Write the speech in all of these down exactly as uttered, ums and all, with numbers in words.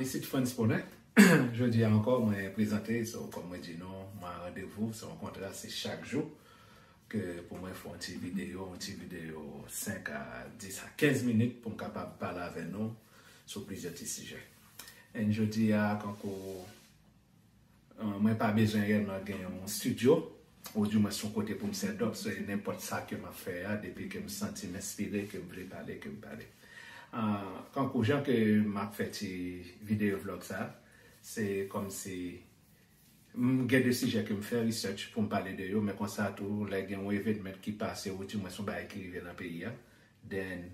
Isit Frantz Paulin. Jodi a ankò, mwen prezante, so, kòm mwen di nou, mwen randevou, se yon kontra, se chak jou ke pou mwen fè yon ti videyo, yon ti videyo senk a dis a kenz minit pou m kapab pale avè nou sou plizyè ti sijè. And jodi a, kankou, euh, mwen pa bezwen reyèlman gen yon estidyo, ou di mwen se yon kote pou m set up, se nenpòt sa ke m ap fè a, depi ke m santi m enspire, ke m vle pale, ke m pale. Ah, kankou jan ke m ap fè ti videyo vlog sa, se kòmsi m gen de sijè ke m fè research pou m pale de yo, men konsa tou, lè gen yon evenman ki pase, ou di mwen se yon bagay ki rive nan peyi a, then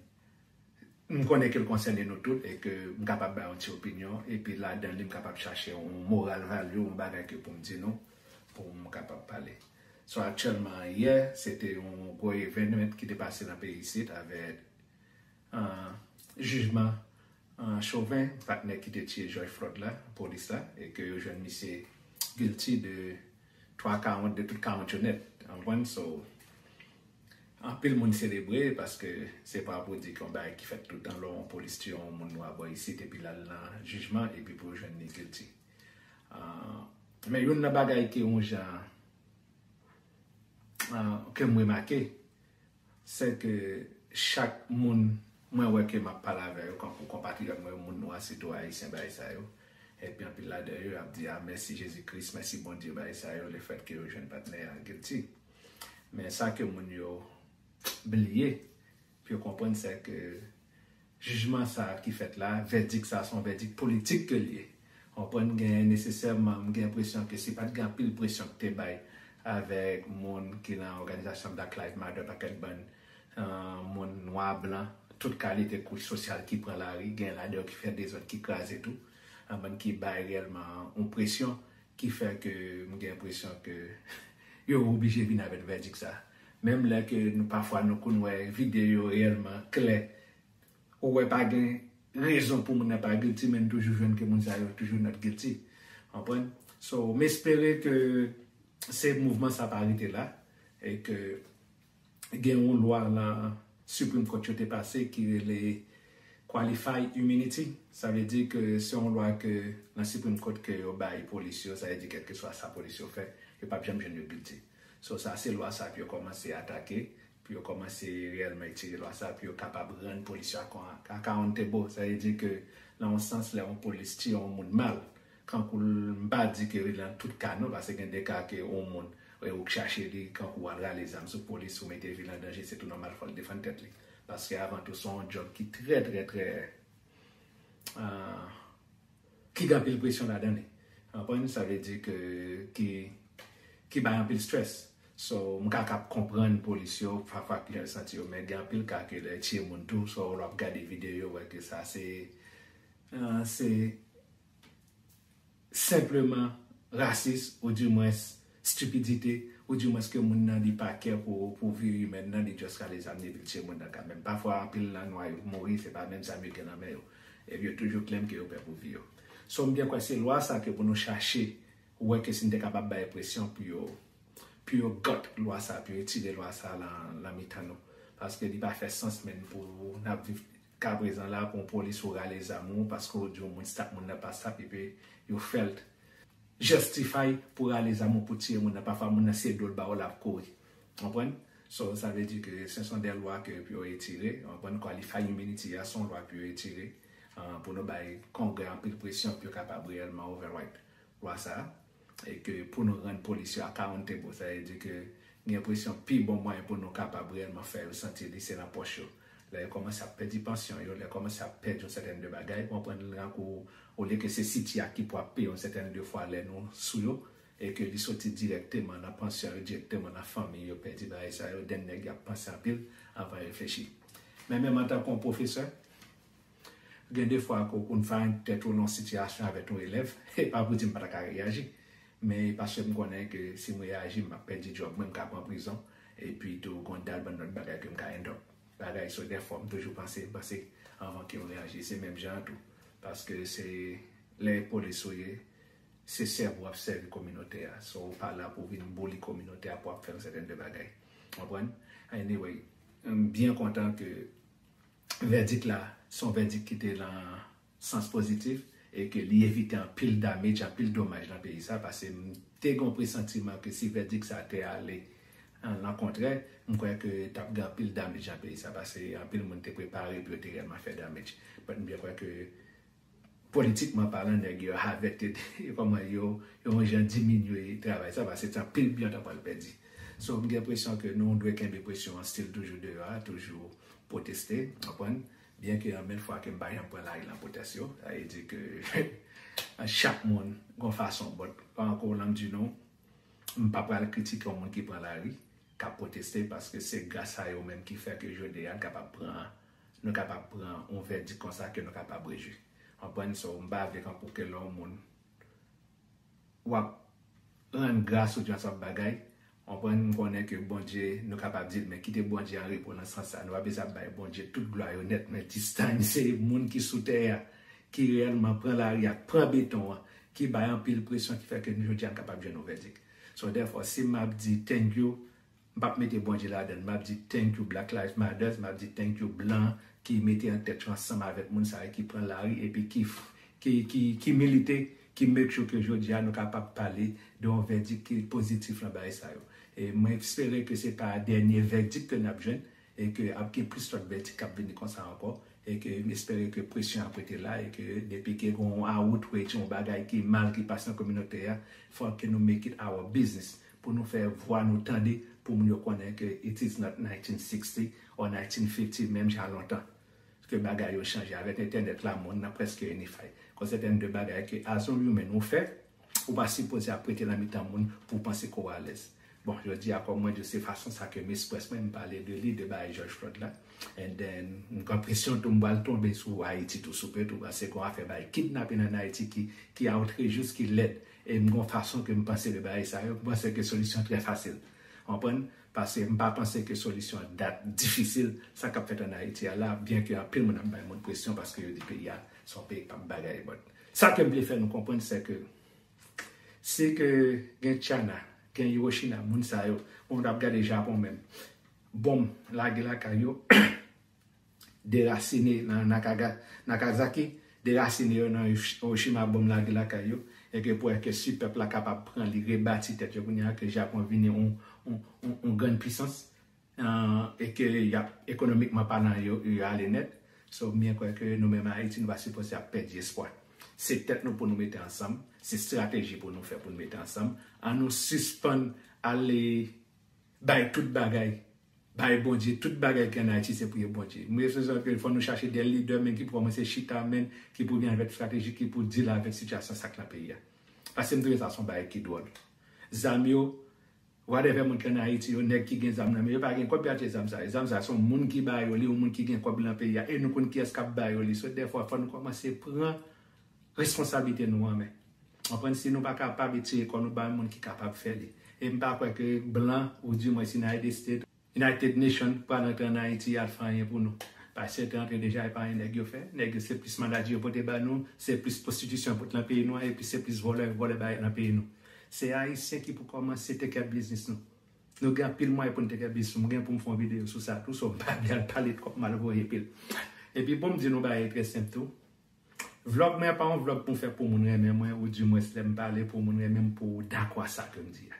m konnen ke l konsène nou tout e ke m kapab bay yon ti opinyon, epi ladan li m kapab chache yon moral value, yon bagay ke pou m di nou, pou m kapab pale. So, aktyèlman, yè, se te yon gwo evenman ki te pase nan peyi isit avèk, ah, jijman, ah, Chauvin, patnè ki te tiye George Floyd la, polis la, e ke yo jwenn misye guilty de twa kawont, de tout kawont yo nèt. Ou konprann? So, anpil moun selebre paske se pa pou di ke yon bagay ki fèt tout tan lè yon polis tiye yon moun nwa bò isit epi l al nan jijman epi pou yo jwenn li guilty. Ah, men youn nan bagay ke yon jan, ah, ke m remake, se ke chak moun mwen wè ke m ap pale avè yo, kankou konpatriyòt mwen, moun nwa, sitou ayisyen, bagay sa yo, epi anpil ladan yo ap di, "Ah, mèsi Jezi Kris, mèsi Bondye," bagay sa yo, lefèt ke yo jwenn patnè a guilty. Men sa ke moun yo bliye, pou yo konprann, se ke jijman sa a ki fèt la, vèdik sa a, se yon vèdik politik ke l ye. Ou konprann, gen nesesèman, m gen enpresyon ke si pa t gen anpil presyon ki te bay avèk moun ki nan òganizasyon Black Lives Matter, pakèt bann, euh, moun nwa, blan, tout kalite kouch sosyal ki pran lari, gen ladan yo ki fè dezòd, ki kraze tou, an bann ki bay reyèlman yon presyon ki fè ke m gen enpresyon ke yo oblije vin avèk vèdik sa. Menm lè ke nou, pafwa nou konn wè videyo reyèlman klè, ou wè pa gen rezon pou moun nan pa guilty, men n toujou jwenn ke moun sa yo toujou not guilty. Konprann? So, m espere ke se mouvman sa pa rete la, e ke gen yon lwa nan Supreme Court yo te pase ki rele qualified immunity. Sa vle di ke se yon lwa ke nan Supreme Court ke yo bay polis yo, sa vle di kèlkeswa sa polis yo fè, yo p ap janm jwenn yo guilty. So, sa se lwa sa pou yo kòmanse atake, pou yo kòmanse reyèlman etire lwa sa, pou yo kapab rann polis yo accountable. Sa vle di ke, nan yon sans, lè yon polis tiye yon moun mal, kankou l, m pa di ke li nan tout ka non, paske gen de ka ke yon moun, e, ou k chache li, kankou w al rale zam sou polis, ou mete vi l an danje, se tou nòmal fò l defann tèt li. Paske avan tou, se yon djòb ki trè, trè, trè, ah, ki gen anpil presyon ladan li. Ou konprann? Sa vle di ke, ki, ki bay anpil stress. So, m ka, ka konprann polis yo, pafwa ki jan yo santi yo, men gen anpil ka ke lè yo tiye moun tou, so, lè w ap gade videyo, w wè ke sa se, ah, se senpleman rasis, ou dimwens stipidite, ou dimwens ke moun nan li pa kè pou, pou vi imèn nan, li just rale zam li epi l tiye moun nan kanmenm. Pafwa, anpil nan nwa yo mouri, se pa menm zam yo gen nan men yo. Epi yo toujou claim ke yo pè pou vi yo. So, m byen kwè se lwa sa ke pou nou chache, wè ke si n te kapab bay presyon pou yo, pou yo gut lwa sa, pou yo etire lwa sa lan, lan mitan nou. Paske li pa fè sans, menm pou n ap viv ka prezan la, pou yon polis ou rale zam ou, paske ou di yon moun stop, moun nan pa stop, epi yo fè l justify pou rale zam ou pou tiye moun nan. Pafwa, moun nan se do l ba ou, l ap kouri. Konprann? So, sa vle di ke se son de lwa ke pou yo etire. Konprann? Qualified immunity a, se yon lwa pou yo etire, ah, pou nou bay Kongrè anpil presyon pou yo kapab reyèlman override lwa sa a. E ke pou nou rann polis yo accountable, sa vle di ke gen enpresyon pi bon mwayen pou nou kapab reyèlman fè yo santi li se nan pòch yo. Lè yo kòmanse ap pèdi pansyon yo, lè yo kòmanse ap pèdi yon sètèn de bagay, ou konprann, tankou, olye ke se City a ki pou ap peye yon sètèn de fwa lè nou sou yo, e ke li soti dirèkteman nan pansyon yo, dirèkteman nan fanmi yo, pèdi bagay sa yo, then nèg yo ap panse anpil anvan yo reflechi. Men menm antanke yon pwofesè, gen de fwa ke w konn find tèt ou nan yon sitiyasyon avèk yon elèv, e pa pou di m pa ta ka reyaji. Men paske m konnen ke si m reyaji, m ap pèdi djòb mwen, m ka pran prizon, epi tou gon dat bann lòt bagay ke m ka end up. Bagay so, dèfwa m toujou panse, m panse anvan ke m reyaji. Se menm jan an tou. Paske se lè polis ou ye, se sèvo w ap sèvi kominote a. So, ou pa la pou vin bouli kominote a pou ap fè yon sètèn de bagay. Konprann? Anyway, m byen kontan ke vèdik la, se yon vèdik ki te nan sans pozitif, e ke li evite anpil damage, anpil domaj nan peyi sa, paske m te gen yon presantiman ke si vèdik sa te ale an lankontrè, m kwè ke t ap gen anpil damage nan peyi sa, paske anpil moun te prepare pou yo te reyèlman fè damage. But m byen kwè ke politikman palan, nèg yo avète, kòman yo, yo yon jan diminye travay sa, paske se anpil byen t ap pral pèdi. So, m gen enpresyon ke nou dwe kenbe presyon an still toujou deyò a, toujou pwoteste, w konprann? Byen ke anpil fwa ke m pa janm pran lari nan pwotès yo, sa vle di ke chak moun gon fason, but ankò la m di nou, m pa pral kritike yon moun ki pran lari, k ap pwoteste, paske se gras a yo menm ki fè ke jodi a n kapab pran, nou kapab pran yon vèdik konsa ke nou kapab rejwi. Konprann? So, m pa vle kankou ke lè yon moun w ap rann gras ou di yon sòt bagay, konprann, m konnen ke Bondye, nou kapab di l, men kite Bondye an repo nan sans sa. Nou pa bezwen ap bay Bondye tout glwa yo nèt, men this time se moun ki sou tè a, ki reyèlman pran lari a, pran beton an, ki bay anpil presyon, ki fè ke nou jodi a n kapab jwenn yon vèdik. So, therefore, si m ap di thank you, m p ap mete Bondye ladan l, m ap di thank you Black Lives Matters, m ap di thank you blan ki mete an tèt yo ansanm avèk moun sa yo ki pran lari epi ki, ki, ki, ki milite, ki make sure ke jodi a nou kapab pale de yon vèdik ki pozitif nan bagay sa yo. E mwen espere ke se pa dènye vèdik ke n ap jwenn, e ke ap gen plis lòt vèdik k ap vini konsa ankò, e ke m espere ke presyon ap rete la, e ke depi ke gon outrage, yon bagay ki mal ki pase nan kominote a, fòk ke nou make it our business pou nou fè vwa nou tande, pou moun yo konnen ke it is not nineteen sixty or nineteen fifty, menm jan lontan. Ke bagay yo chanje. Avèk entènèt la, monn nan prèske inifay. Gon sèten de bagay ke as a human ou fè, ou pa sipoze ap rete nan mitan moun pou w panse ke w alèz. Bon, jodi a, kòm mwen di w, se fason sa ke m eksprès mwen, m pale de li, de bagay George Floyd la. And then, m gen enpresyon tou m pral tonbe sou Ayiti tou soupe tou, paske gon afè bay kidnapin ann Ayiti ki, ki outrageous, ki lèd. E m gon fason ke m panse de bagay sa yo, m panse ke solisyon trè fasil. Konprann? Paske m pa panse ke solisyon an dat difisil, sa k ap fèt ann Ayiti a la, byen ke anpil moun ap bay moun presyon paske yo di peyi a se yon peyi k p ap bagay, but sa ke m vle fè nou konprann, se ke si ke gen China, gen Hiroshima, moun sa yo, moun ap gade Japon menm, bonm lage lakay yo, derasine nan Nakaga-, Nagasaki, derasine yo nan Hiroshima, bonm lage lakay yo, e ke pou wè ke si pèp la kapab pran li, rebati tèt yo, kounye a ke Japon vini yon, yon, yon, yon grann pisans, e ke y ap ekonomikman palan yo, yo ale nèt. So, m byen kwè ke nou menm Ayiti, nou pa sipoze ap pèdi espwa. Se tèt nou pou nou mete ansanm, se estrateji pou nou fè pou nou mete ansanm. An nou sispann ale bay tout bagay, bay Bondye, tout bagay ki ann Ayiti se pou yo Bondye. M bezwen ke fò nou chache de lidè menm ki pou kòmanse chita menm, ki pou vin avèk estrateji, ki pou deal avèk sitiyasyon sa k nan peyi a. Paske m twouve sa se yon bagay ki dwòl. Zam yo, whatever moun ki ann Ayiti yo, nèg ki gen zam nan men yo, pa gen kòb pou yo achte zam sa yo. Zam sa se yon moun ki ba yo li, yon moun ki gen kòb nan peyi a, e nou konn kiyès k ap ba yo li. So, dèfwa, fò nou kòmanse pran responsablite nou an men. Konprann? Si nou pa kapab etire kò nou ba yon moun ki kapab fè li. E m pa kwè ke blan, ou di mwen si United States, United Nation pral antre ann Ayiti al fè anyen pou nou. Paske te antre deja, e pa anyen nèg yo fè. Nèg yo se plis maladi yo pote ba nou, se plis pwostitisyon yo pote nan peyi nou an, epi se plis vòlè yo vòlè bagay nan peyi nou. Se Ayisyen ki pou kòmanse take care business nou. Nou gen anpil mwayen pou nou take care business nou. M gen pou m fè yon videyo sou sa tou, so m pa vle al pale de kòb mal voye pil. Epi pou m di nou bagay trè senp tou, vlòg mwen pa yon vlòg pou m fè pou moun renmen mwen, ou di mwens lè m pale pou moun renmen m, pou w dakò a sa ke m di a.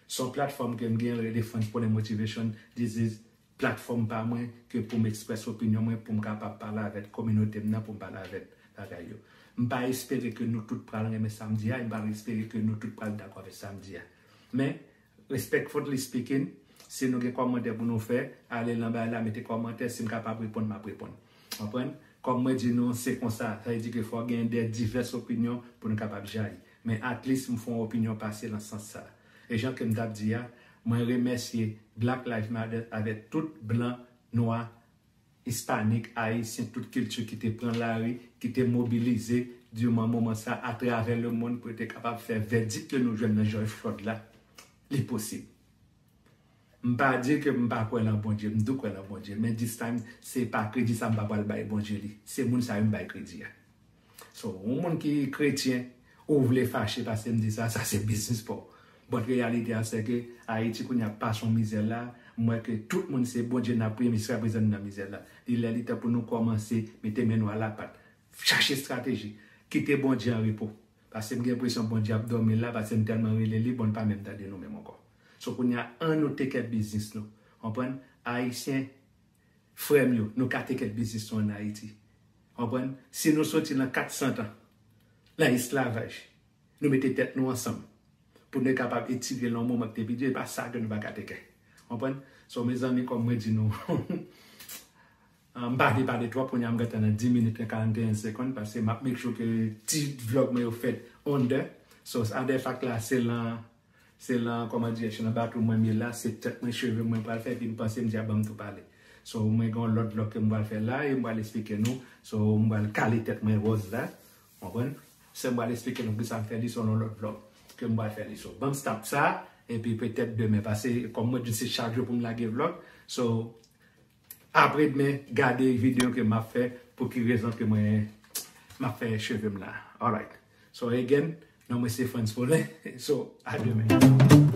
Se yon platfòm ke m gen, rele Fans Pwone Motivation, this is platfòm pa mwen ke pou m eksprès opinyon mwen, pou m kapab pale avèk kominote m nan, pou m pale avèk bagay yo. M pa espere ke nou tout pral renmen sa m di a, e m pa espere ke nou tout pral dakò avèk sa m di a. Men, respectfully speaking, si nou gen kòmantè pou nou fè, ale nan bagay la, mete kòmantè, si m kapab reponn, m ap reponn. Konprann? Kòm mwen di nou, se konsa, sa vle di ke fò gen de divès opinyon pou nou kapab jayi. Men at least m fè yon opinyon pase nan sans sa. E jan ke m t ap di a, mwen remèsye Black Lives Matter avèk tout blan, nwa, ispanik, ayisyen, tout kilti ki te pran lari, ki te mobilize diman moman sa atravè lemonn pou yo te kapab fè vèdik ke nou jwenn nan George Floyd la, li posib. M pa di ke m pa kwè nan Bondye, m tou kwè nan Bondye, men this time, se pa kredi sa m pa pral bay Bondye li. Se moun sa yo m bay kredi a. So, yon moun ki kretyen, ou vle fache paske m di sa, sa se biznis pa w. But reyalite a se ke Ayiti kounye a pase yon mizè la, m wè ke tout moun se Bondye n ap priye, men jiskaprezan nou nan mizè la. Li lè li tan pou nou kòmanse mete men nou alapat. Chache estrateji. Kite Bondye an repo. Paske m gen enpresyon Bondye ap dòmi la, paske m tèlman rele li, bon, l pa menm tande nou menm ankò. So, kounye a, ann nou take care business nou. Konprann? Ayisyen, frè m yo, nou ka take care business nou ann Ayiti. Konprann? Si nou soti nan kat san tan, nan esklavaj, nou mete tèt nou ansanm pou nou kapab etire l yon moman ki te pi di, e pa sa ke nou pa ka take care. Konprann? So, mezanmi, kòm mwen di nou, m pa vle pale twòp, kounye a m gentan nan dis minit e karannteyen segonn, paske m ap make sure ke ti vlog mwen yo fèt on the. So, sa de fak la, se lan, se lan, kòman di, se nan bathroom mwen m ye la, se tèt mwen, cheve mwen pral fè, epi m panse m di a ban m tou pale. So, mwen gen yon lòt vlog ke m pral fè la, e m pral eksplike nou. So, m pral kale tèt mwen wòz la. Konprann? Se m pral eksplike nou kisa m fè li, se yon lòt vlog ke m pral fè li. So, ban m stop sa, epi petèt demen, paske kòm mwen di se chak jou pou m lage vlog. So, apre demen, gade videyo ke m ap fè, pou ki rezon ke mwen, m ap fè cheve m la. Alright. So, again, non mwen se Frantz Paulin. So, a demen.